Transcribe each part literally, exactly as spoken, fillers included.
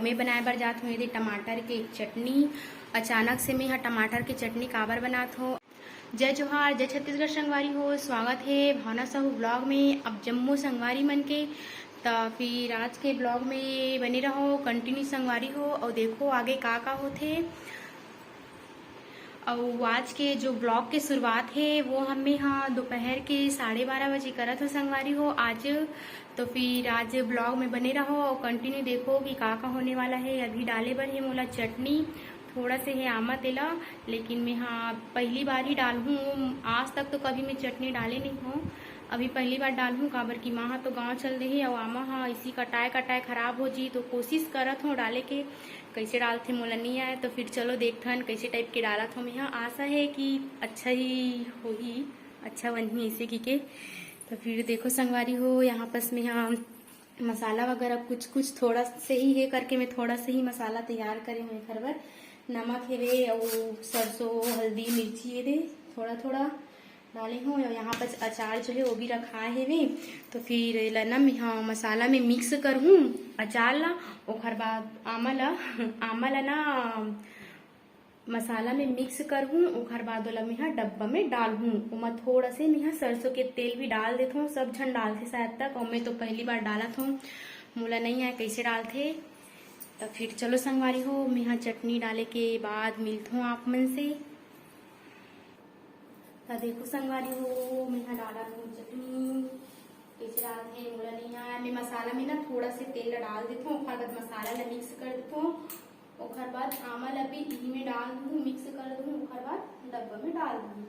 मैं बनाए बर जात हूँ ये दे टमाटर के चटनी। अचानक से मैं ह टमाटर के चटनी काबर बनात हूँ। जय जोहार, जय छत्तीसगढ़ संगवारी हो, स्वागत हे भावना साहू ब्लॉग में आप जम्मो संगवारी मन के। त फिर आज के ब्लॉग में बने रहो, कंटिन्यू संगवारी हो, और देखो आगे का का होथे। और आज के जो ब्लॉग के शुरुआत है वो हमें हाँ दोपहर के साढ़े बारह बजे करत हो संगवारी हो आज। तो फिर आज ब्लॉग में बने रहो और कंटिन्यू देखो कि का का होने वाला है। अभी डाले बर है मोला चटनी, थोड़ा से है आमा तेला, लेकिन मैं हाँ पहली बार ही डालहूँ। आज तक तो कभी मैं चटनी डाले नहीं हूँ, अभी पहली बार डालहूँ, काबर कि माँ हा तो गाँव चल दे है और आमा हा इसी कटाए कटाए खराब हो जी। तो कोशिश करत हूँ डाले के, कैसे डालथे मोला नहीं आए। तो फिर चलो देखथन कैसे टाइप के डालत हूँ मैं हा। आशा है कि अच्छा ही होही, अच्छा बनही ऐसे की के। तो फिर देखो संगवारी हो, यहाँ पास मैं हा मसाला वगैरह कुछ कुछ थोड़ा से ही है करके मैं थोड़ा से ही मसाला तैयार करे हूँ एखर बर। नमक हेवे और सरसों, हल्दी, मिर्ची ये दे थोड़ा थोड़ा डाले हूँ। और यहाँ पर अचार जो है वो भी रखा हेवे। तो फिर एला ना मैं हाँ मसाला में मिक्स करहूँ अचार ला। ओखर बाद आमा ला आमा ला ना मसाला में मिक्स करहूँ। ओखर बाद ओला मैं हा डब्बा में डालहूँ। ओमा थोड़ा से मैं हा सरसों के तेल भी डाल देथों। सब झन डालथे शायद तक, और मैं तो पहली बार डालत हूँ, मोला नहीं आए कैसे डालथे। तो फिर चलो संगवारी हो, मैं हा चटनी डाले के बाद मिलथों आप मन से। त देखो संगवारी हो, मैं हा डालत हूँ चटनी। कैसे डालथे मोला नहीं आए। मैं मसाला में ना थोड़ा से तेल ला डाल देथों, ओखर बाद मसाला ला मिक्स कर देथों। ओखर बाद आमा ला भी इही में डाल दूँ, मिक्स कर दूँ, ओखर बाद डब्बा में डाल दूँ।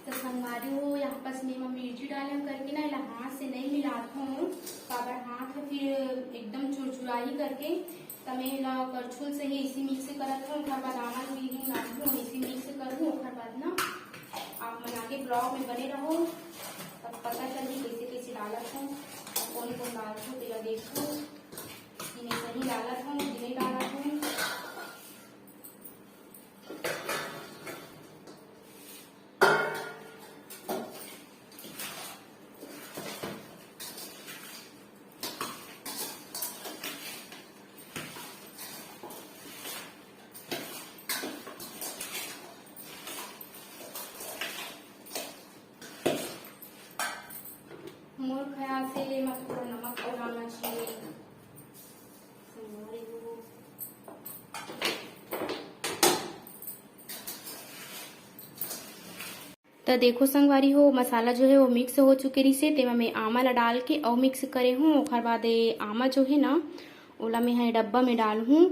तो संगवारी हो, यहाँ पास मैं मिर्ची डाले हूँ करके ना, एला हाथ से नहीं मिलात हूँ, काबर हाथ ह फिर एकदम चुरचुराही करके। त मैं एला करछुल से ही इसी मिक्स करत हूँ। ओकर बाद आमा भी नहीं डालत हूँ, इसी मिक्स कर दूँ। ओकर बाद ना आप मन आगे ब्लॉग में बने रहो, तब पता चलही कैसे कैसे डालत हूँ, कौन कौन डालत हूँ, तेला देखो कि मैं सही डालत हूँ कि नहीं डालत हूँ। मोर ख्याल से एमा थोड़ा नमक और डालना चाहिए। त देखो संगवारी हो, मसाला जो है वो मिक्स हो चुके रहिसे, तेमा मैं आमा ला डाल के अउ मिक्स करे हूँ। ओखर बाद ये आमा जो है ना, ओला मैं हा डब्बा में डालहूँ।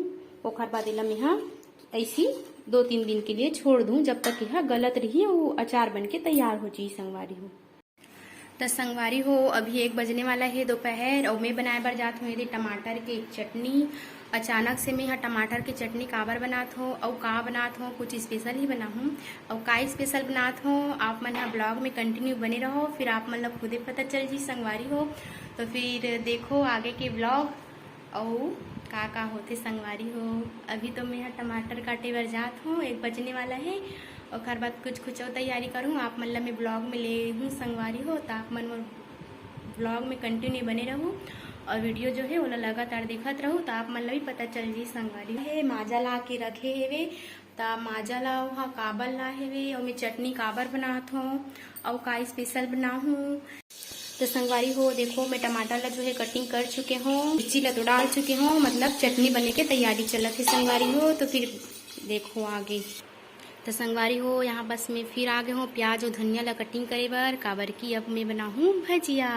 ओखर बाद एला मैं हा ऐसी दो तीन दिन के लिए छोड़ दूँ, जब तक यह गलत रही, वो अचार बन के तैयार हो जाई संगवारी हो। त संगवारी हो, अभी एक बजने वाला है दोपहर, और मैं बनाए बर जात हूँ ये दे टमाटर के चटनी। अचानक से मैं हा टमाटर के चटनी काबर बनात हूँ, और का बनात हूँ, कुछ स्पेशल ही बनाहूँ। और का स्पेशल बनात हूँ, आप मन हा ब्लॉग में कंटिन्यू बने रहो, फिर आप मन ला खुदे पता चल जी संगवारी हो। तो फिर देखो आगे के ब्लॉग। अउ का का होथे संगवारी हो। अभी तो मैं हा टमाटर काटे बर जात हूँ, एक बजने वाला है। ओखर बाद कुछ कुछ अउ तैयारी करूँ, आप मन ला मैं ब्लॉग में ले हूँ संगवारी हो, त आप मन मोर ब्लॉग में कंटिन्यू बने रहू और वीडियो जो है ओला लगातार देखत रहू, त आप मन ला भी पता चल जी संगवारी। हे माजा ला के रखे हेवे, त माजा ला ओहा काबर ला हेवे, ओमे चटनी काबर बनात हो, अउ का स्पेशल बनाहूँ। तो संगवारी हो, देखो मैं टमाटर ला जो है कटिंग कर चुके हूँ, मिर्ची ला तो डाल चुके हूँ, मतलब चटनी बने के तैयारी चलत है संगवारी हो। तो फिर देखो आगे। तो संगवारी हो, यहाँ बस मैं फिर आ गए हूँ प्याज और धनिया ला कटिंग करे बर, काबर कि अब मैं बनाहूँ भजिया।